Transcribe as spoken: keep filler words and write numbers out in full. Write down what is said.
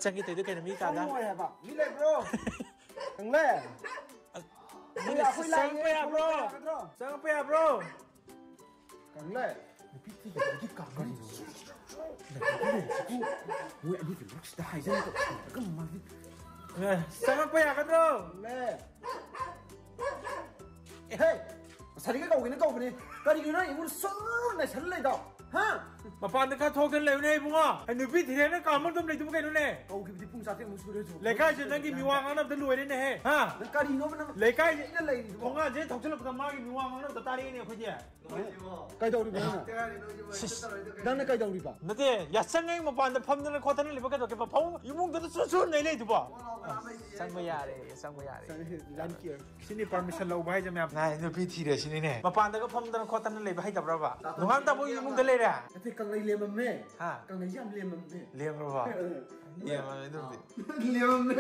ꯆꯪꯒꯦ ꯇꯧꯗꯣ ꯀꯩꯅꯣ ꯃꯤ ꯀꯥꯗ? ꯆꯪꯉꯣꯏ ꯍꯥꯏꯕ꯫ ꯃꯤ ꯂꯩꯕ꯭ꯔꯣ? ꯀꯪꯂꯦ꯫ ꯃꯤꯅ ꯆꯪꯉꯛꯄ ꯌꯥꯕ꯭ꯔꯣ? ꯆꯪꯉꯛꯄ ꯌꯥꯕ꯭ꯔꯣ? ꯀꯪꯂꯦ꯫ ꯅꯨꯄꯤ ꯊꯤꯗꯕꯒꯤ ꯀꯥꯡꯒꯜꯁꯤꯕꯨ ꯃꯣꯏ ꯑꯅꯤꯒꯤ ꯃꯔꯛꯁꯤꯗ ꯍꯥꯏꯖꯔꯒ ꯃꯥꯒꯤ ꯑꯦ, ꯆꯪꯉꯛꯄ ꯌꯥꯒꯗ꯭ꯔꯣ? ꯀꯪꯂꯦ꯫ ꯍꯦ! ꯉꯁꯥꯏꯗꯒꯤ ꯀꯧꯒꯦꯅ ꯀꯧꯕꯅꯤ꯫ ꯀꯔꯤꯒꯤꯅꯣ ꯅꯪ ꯑꯩꯉꯣꯟꯗ ꯁꯨꯝ ꯅꯩꯁꯜꯂ ꯂꯩꯗꯣ? ꯍꯥ? ꯃꯄꯥꯟꯗ ꯈꯔ ꯊꯣꯛꯇꯅ ꯂꯩꯌꯨꯅꯦ ꯏꯕꯨꯡꯉꯣ꯫ ꯑꯩ ꯅꯨꯄꯤ ꯊꯤꯔꯦꯅ ꯀꯥ ꯃꯅꯨꯡꯗ ꯑꯗꯨꯝ ꯂꯩꯗꯨꯕꯨ ꯀꯩꯅꯣꯅꯦ? ꯀꯧꯈꯤꯕꯗꯤ ꯄꯨꯡ ꯆꯥꯇ꯭ꯔꯦꯠꯃꯨꯛ ꯁꯨꯔꯦ ꯍꯧꯖꯤꯛ꯫ ꯂꯩꯀꯥꯏꯁꯦ ꯅꯪꯒꯤ ꯃꯤꯋꯥ ꯉꯥꯡꯅꯕꯗ ꯂꯣꯏꯔꯦꯅꯦꯍꯦ꯫ ꯍꯥ? ꯅꯪ ꯀꯔꯤꯅꯣꯕ ꯅꯪ ꯂꯩꯀꯥꯏꯁꯦ ꯑꯩꯅ ꯂꯩꯔꯤꯗꯨꯕꯣ? ꯊꯣꯡꯒꯥꯟꯁꯦ ꯊꯣꯛꯆꯜꯂꯛꯄꯗ ꯃꯥꯒꯤ ꯃꯤꯋꯥ ꯉꯥꯡꯅꯕꯗ ꯇꯥꯔꯛꯑꯦꯅꯦ ꯑꯩꯈꯣꯏꯗꯤ꯫ ꯀꯩꯗꯧꯔꯤꯕ ꯅꯪꯅ? ꯅꯪꯅ ꯀꯩꯗꯧꯔꯤꯕ? ꯅꯠꯇꯦ, ꯌꯥꯆꯪꯉꯩ ꯃꯄꯥꯟꯗ ꯐꯝꯗꯅ ꯈꯣꯠꯇꯅ ꯂꯩꯕ ꯀꯩꯗꯧꯒꯦ? ꯐꯃꯨꯡ ꯏꯃꯨꯡꯗꯨꯗ ꯁꯨ ꯁꯨ ꯂꯩ ꯂꯩꯗꯨꯕꯣ꯫ ꯆꯪꯕ ꯌꯥꯔꯦ, ꯆꯪꯕ ꯌꯥꯔꯦ꯫ ꯂꯥꯏꯟ ꯀꯤꯌꯔ꯫ ꯁꯤꯅꯤ ꯄꯥꯔꯃꯤꯁꯟ ꯂꯧꯕ ꯍꯥꯏꯁꯦ ꯃꯌꯥꯝ꯫ ꯅꯥꯏ, ꯅꯨꯄꯤ ꯊꯤꯔꯦ ꯁꯤꯅꯤꯅꯦ꯫ ꯃꯄꯥꯟꯗꯒ ꯐꯝꯗꯅ ꯈꯣꯠꯇꯅ ꯂꯩꯕ ꯍꯩꯇꯕ꯭ꯔꯕ? ꯅꯣꯡꯉꯥꯟ ꯇꯥꯕꯧ ꯏꯃꯨꯡꯗ ꯂꯩꯔꯦ? ꯅꯠꯇꯦ, ꯀꯪꯂꯩ ꯂꯦꯝꯃꯝꯃꯦ꯫ ꯍꯥ? ꯀꯪꯂꯩꯁꯦ ꯌꯥꯝ ꯂꯦꯝꯃꯝꯃꯦ꯫ ꯂꯦꯝꯕ꯭ꯔꯕ? ꯂꯦꯝꯃꯦ ꯑꯗꯨꯕꯨꯗꯤ꯫ ꯂꯦꯝꯃꯝꯃꯦ꯫